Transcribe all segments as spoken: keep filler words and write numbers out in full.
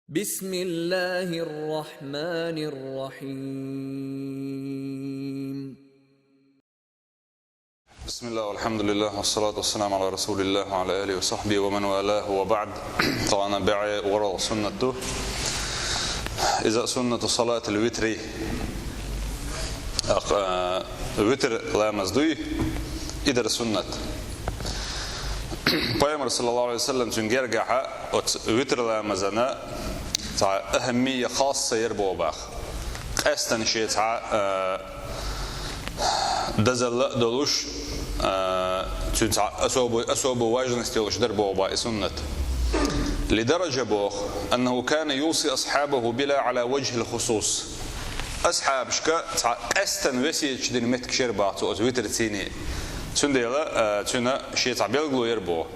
بسم الله الرحمن الرحيم. بسم الله والحمد لله والصلاة والسلام على رسول الله وعلى آله وصحبه ومن والاه وبعد. Талана бегӀе варал суннат ду. Иза суннату салатил витри. Ах, э, витр ламаз дуй, идар суннат. Пайхамар, саллаллаху алейхи ва саллям, цун гергахьа оц витр ламазана цхьа ахӀамия хасса яр боху бах. Къаьстана шен цхьа, э, дозалла а долуш, э, цуьнан цхьа особо, особо важность йолуш дар боху бах и суннат. Лидараджа боху, أنه كان يوصي أصحابه بها على وجه الخصوص. Асхьабашка цхьа къаьстана весеташ дина меттигаш яр бах цо оцу витр цийне. Цундела, э, цуьнан шен цхьа белгало яр боху.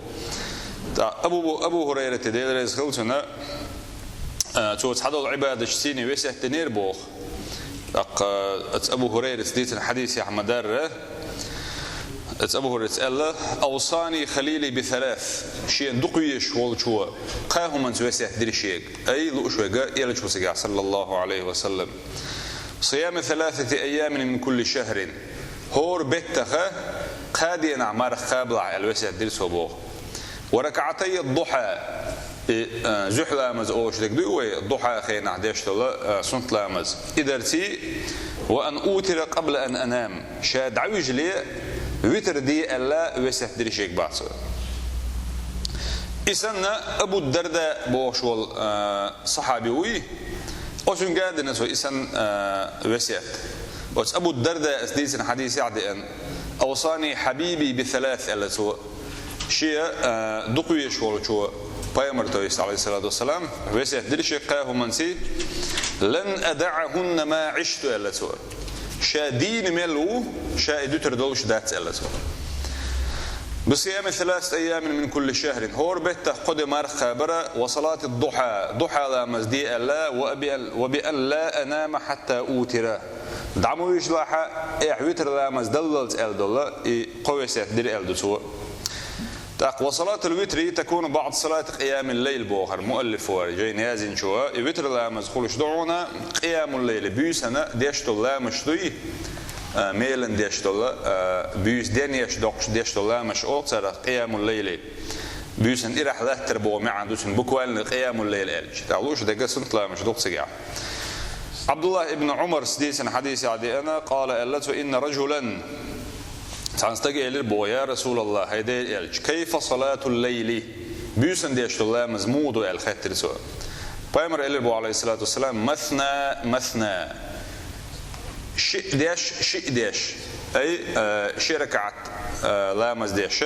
ТӀаккха Абу, Абу ХӀурайрата, Дела реза хила цунна, э, цо цхьадолу Ӏибадаташ цийне весет динера боху. ТӀаккха, э, оцу Абу ХӀурайрата дийцина хьадисехь ма-дарра, оцу Абу ХӀурайрата аьлла: «أوصاني خليلي بثلاث». Шена дукха везаш волчо кхаа хӀуманца весет дира шега. Ай, лууш верг элча ву цигахь, саллаллаху алейхи ва саллям. «صيام ثلاثة أيام من كل شهر». ХӀора беттаха кхаа денахь марха кхабалахь аьлла весет дира цо боху. «وركعتي الضحى». И, а, зуьхьа ламаз олуш дерг дуй вай, духьа хенахь деш долу, а, суннат ламаз. И дарций, «وأن أوتر قبل أن أنام». Ша дӀавижале, витр де аьлла, весет дира шега бах цо. И санна Абу Дарда бохуш волу, а, сахьаби вуй, оцуьнга а дина цо и санна, а, весет. Оцу Абу Дарда ас дийцина хьадисехь деана: «أوصاني حبيبي بثلاث», аьлла цо. Шен, а, дукха везаш волчо, пайхамар, то есть, алейхиссалату вассалам, весет дира шега кхаа хӀуманций: «لن أدعهن ما عشت», аьлла цо. Ша дийна мел ву, ша и дуьтур долуш дац, аьлла цо. «بصيام ثلاثة أيام من كل شهر». ХӀора беттах кхо де марха кхабара, «وصلاة الضحى», духьа ламаз де аьлла, «وبأن، وبأن لا أنام حتى أوتر». ДӀа ма вижалахь, эхь витр ламаз даллалц аьлла долу, и кхо весет дира аьлла ду цо. ТӀаккха «وصلاة الوتر تكون بعد صلاة قيام الليل» бохура муаллифо, жайна яздинчо. И витр ламаз хуьлуш ду хьуна къиямул-лайли, буьйсанна деш долу ламазаш дуй, а, мелан деш долу, а, буьйса денъеш доккхуш деш долу ламазаш олу царах къиямул-лайли. Буьйсанна ирахь латтар боху маьӀна ду цуьнан, буквально къиямул-лайли аьлча. ТӀаккха лууш дерг суннат ламазаш ду-кх цигахь. Абдуллах ибн Умарс дийцина хьадисехь деана, къала, аьлла цо: «إن رجلا», цхьана стага элира боху: «Я Расулаллах, хӀай Делан элча, كيف صلاة الليل?» Буьйсанна деш долу ламаз муха ду аьлла хаьттира цо. Пайхамар элира боху, алейхиссалату вассалам: «مثنى مثنى». Шиъ деш, шиъ деш. Ай, э, ши ракаӀат, э, ламаз деш.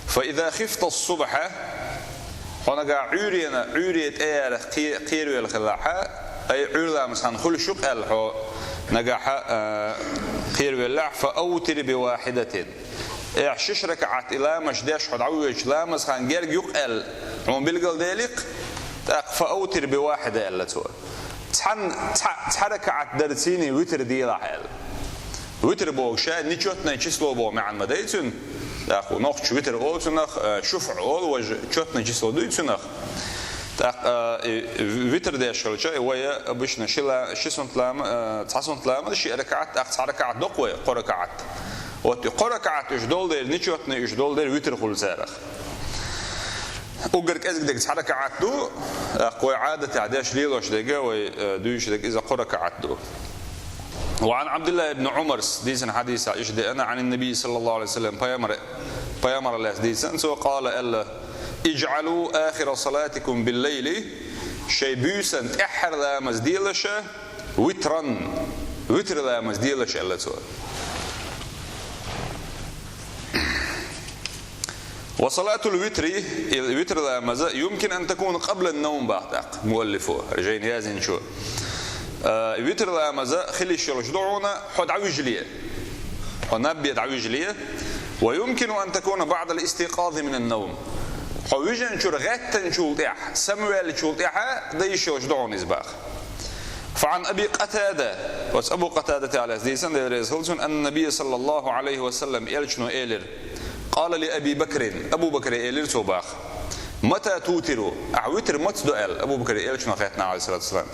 «فإذا خفت الصبح», хьо нагахь Ӏуьйренна, Ӏуьйре тӀеярах кхе-, кхеравелла хилахь, ай, Ӏуьйра ламаз хан хуьлуш ю-кх аьлла хьо нагахь, а, кхеравеллехь, «فأوتر بواحدة». Эхь шиш ракаӀат и ламазаш деш хьо дӀавоьдучу ламаз хан герга ю-кх аьлла хьуна билгалдели-кх, тӀаккха «فأوتر بواحدة» аьлла цо. Цхьан-, цхьа, цхьа ракаӀат дарцийний витр делахь аьлла. Витр боху ша нечётное число боху маьӀна ма дай цуьнан. ТӀаккха нохчаша витр олу цунах, э, шуфӀ олу, важа чётное число дуй цунах. ТӀаккха, э, и витр деш хилча, и вай обычно ши ла-, ши суннат лама-, э, цхьа суннат ламаз, ши ракаӀат, тӀаккха цхьа ракаӀат доккху вай, кхо ракаӀат. Вот и кхо ракаӀат уьш долу дела, нечётный уьш долу дела, витр хуьлу царах. Уггар кӀезиг дерг цхьа ракаӀат ду, тӀаккха вай Ӏадатехь деш лелош дерг, вай, э, дуьйцуш дерг иза кхо ракаӀат ду. وعن عبد الله بن عمر, дийцина хьадисехь иштта деана, عن النبي صلى الله عليه وسلم, пайхамар-, пайхамарал лаьцна дийцина цо, къала, аьлла: «اجعلوا آخر صلاتكم بالليل», шайн буьйсанна тӀаьххьара ламаз делаша, «وترا», витр ламаз делаш, аьлла цо. «وصلاة الوتر», и витр ламаза, «يمكن أن تكون قبل النوم», бах тӀаккха муаллифо, жайна яздинчо. Э, витр ламаза хила йиш йолуш ду хьуна хьо дӀавижале. Хьо наб бен дӀавижале. «ويمكن أن تكون بعد الاستيقاظ من النوم». Хьо вижначуьра гӀеттанчул тӀаьхьа, самаваьллачул тӀаьхьа дан йиш йолуш ду хьуна иза, бах. «فعن أبي قتادة», оцу Абу Къатадатах лаьцна дийцина, Дела реза хила цунна, «أن النبي صلى الله عليه وسلم», элчано элира: «قال لأبي بكر», Абу Бакре элира цо, бах: «متى توتر؟» Ахь витр маца до аьлла, Абу Бакар элчано хаьттина, عليه الصلاة والسلام.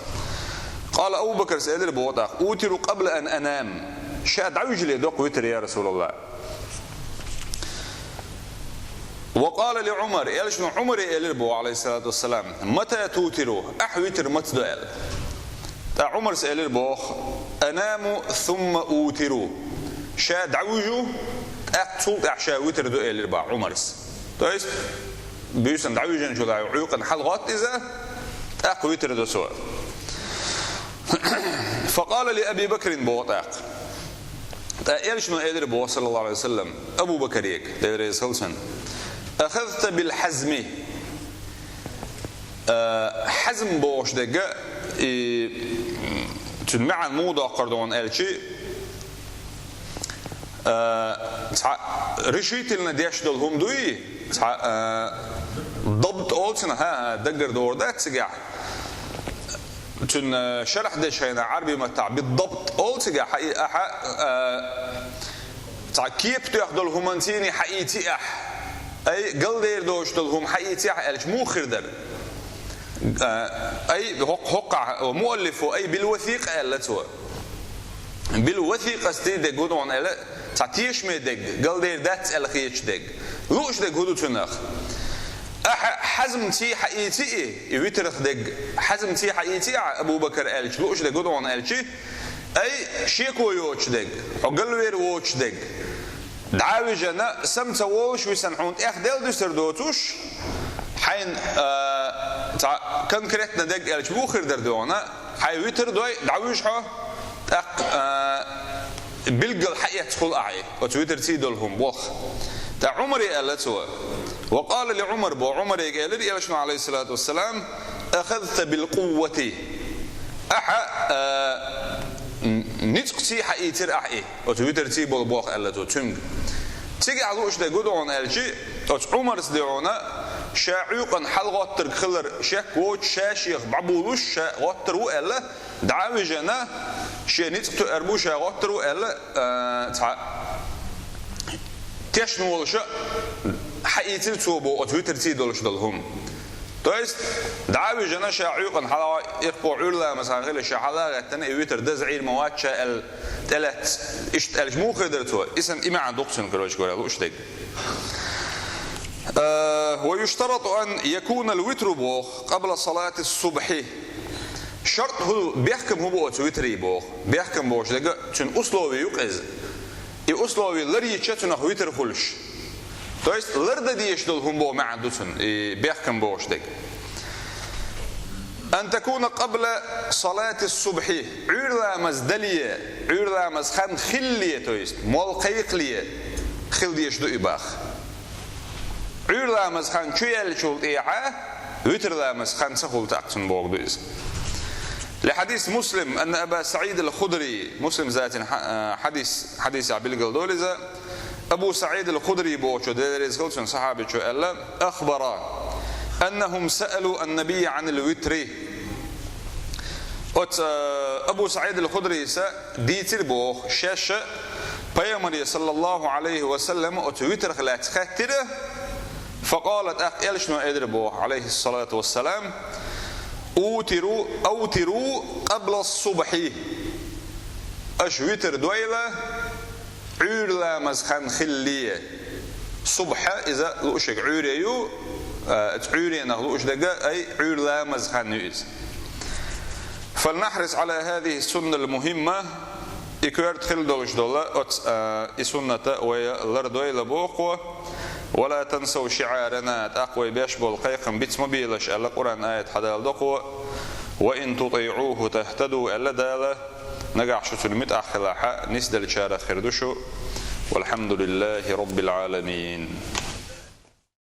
قال أبو بكر, элира боху тӀаккха: «أوتر قبل أن أنام». Ша дӀавижале до-кх витр, я Расулаллах. وقال لعمر, элчано Ӏумаре элира боху, عليه الصلاة والسلام: «متى توتر؟» Ахь витр маца до аьлла. ТӀаккха Ӏумара элира боху: «أنام ثم أوتر». Ша дӀавижу, тӀаккха цул тӀаьхьа ша витр до, элира боху Ӏумара. То есть, буьйсанна дӀавижначул Ӏуьйкъанна хьалагӀотта иза, тӀаккха витр до цо. فقال لأبي بكر боху тӀаккха. ТӀаккха элчано элира боху, صلى الله عليه وسلم, Абу Бакаре, Дела реза хила цунна: «أخذت بالحزم». Э, хьазм бохуш дерг, и, цуьнан маьӀна муха доккхур ду аьлча, э, цхьа решительно деш долу хӀума дуй, цхьа, э, дабт олу цунах, хӀа, даггара догӀур дац цигахь. Цуьнан шархь дечу хенахь Ӏарбийн маттахь «بالضبط» олу цигахь, хьа и, ахьа, а, цхьа кепа тоьхна долу хӀуманций хьаийци ахь, ай, галдер доцуш долу хӀума хьаийци ахь аьлча, муха хир дара? А, ай, хӀокху-, хӀокхахь, муаллифо, ай, «بالوثيقة» аьлла цо. «بالوثيقة» дерг хӀун ду аьлла, цхьа тешаме дерг, галдер дац аьлла хеташ дерг. Лууш дерг хӀун ду цунах? Ахьа хьазмций хьаийци и, и витрах дерг, хьазмций хьаийци ахьа, Абу Бакар, аьлча, лууш дерг хӀун ду аьлча, ай, шеко йоцуш дерг, хьо галвер воцуш дерг, дӀа а вижина, сама ца волуш висина хьуна тӀехдаьлла дуьсур доцуш, хьайна, а, цхьа конкретно дерг аьлча, муха хир дара дуьйна, хьайн витр дой, дӀавуьжу хьо, тӀаккха, а, билггал хьаэцна хуьлу ахьа и, оцу витрций долу хӀума боху. ТӀаккха Ӏумаре аьлла цо. وقال لعمر, бо Ӏумаре элира элчано, عليه الصلاة والسلام: «أخذت بالقوة». Ахьа, а, н-, ницкъций хьаийцира ахьа и, оцу витрций болу боху, аьлла цо цуьнга. Цигахь лууш дерг хӀун ду аьлча, оцу Ӏумара дуьйна, ша Ӏуьйкъанна хьалагӀоттарг хилар шек воцуш, ша шех бӀобулуш, ша гӀоттар ву аьлла, дӀа а вижина, шен ницкъ тоьар бу, ша гӀоттар ву аьлла, а, цхьа тешна волуш, хьаийцира цо боху оцу витрций долуш долу хӀума. То есть, дӀа а вижина, ша Ӏуьйкъанна хьала-, ирхо Ӏуьйра ламаза хан хилла, ша хьала а гӀеттина, и витр даза Ӏийр ма вац ша аьлла, тӀелаьцна, иштта аьлча, муха хир дара цо? И санна и маьӀна ду-кх цуьнан, короче говоря, лууш дерг. Э, ويشترط أن يكون الوتر боху قبل صلاة الصبح. Шарт хӀун ду, бехкам хӀун бу оцу витрий боху? Бехкам бохуш дерг, цуьнан условие ю-кх иза. И условие ларйича цунах витр хуьлуш. То есть лардан дезаш долу хӀума боху маьӀна ду цуьнан, и бехкам бохуш дерг. أن تكون قبل صلاة الصبح, Ӏуьйра ламаз дале, Ӏуьйра ламаза хан хиллале, то есть молла кхайкхале хила дезаш ду и боху. Ӏуьйра ламаза хан чу яьллачул тӀаьхьа витр ламаза хан ца хуьлу тӀаккха цуьнан бохург ду иза. لحديث مسلم أن أبا سعيد الخدري, Муслим затин хьа-, а, хьадис, хьадисехь билгал долу иза, Абу СаӀид ал-Худрий бохучо, Дела реза хуьлда цунна, сахьабичо аьлла: «أخبر أنهم سألوا النبي عن الوتر». Оцу, э, Абу СаӀид ал-Худрийс дийцира боху, шаьш Пайхамаре, саллаллаху Ӏалайхи ва саллам, оцу витрах лаьцна хаьттира, فقال, тӀаккха элчано элира боху, Ӏалайхиссалату вассалам: «أوتروا، أوتروا قبل الصبح». Аша витр дойла, Ӏуьйра ламаза хан хиллале. Субхь, иза луушерг Ӏуьйре ю, а, Ӏуьйренах лууш дерг, ай, Ӏуьйра ламаза хан ю иза. «فلنحرص على هذه السنة المهمة». И коьрта хила долуш долу оцу, а, и сунната вай лардойла боху кхо. «ولا تنسوا شعارنا», тӀаккха вай беш болу кхайкхам биц ма белаш аьлла, Къуръан аят хьадалдо кхо. «وإن تطيعوه تهتدوا», аьлла Дала. Нагахь шу цуьнан муьтӀахь хилахь, нисделлачарах хир ду шу. والحمد لله رب العالمين.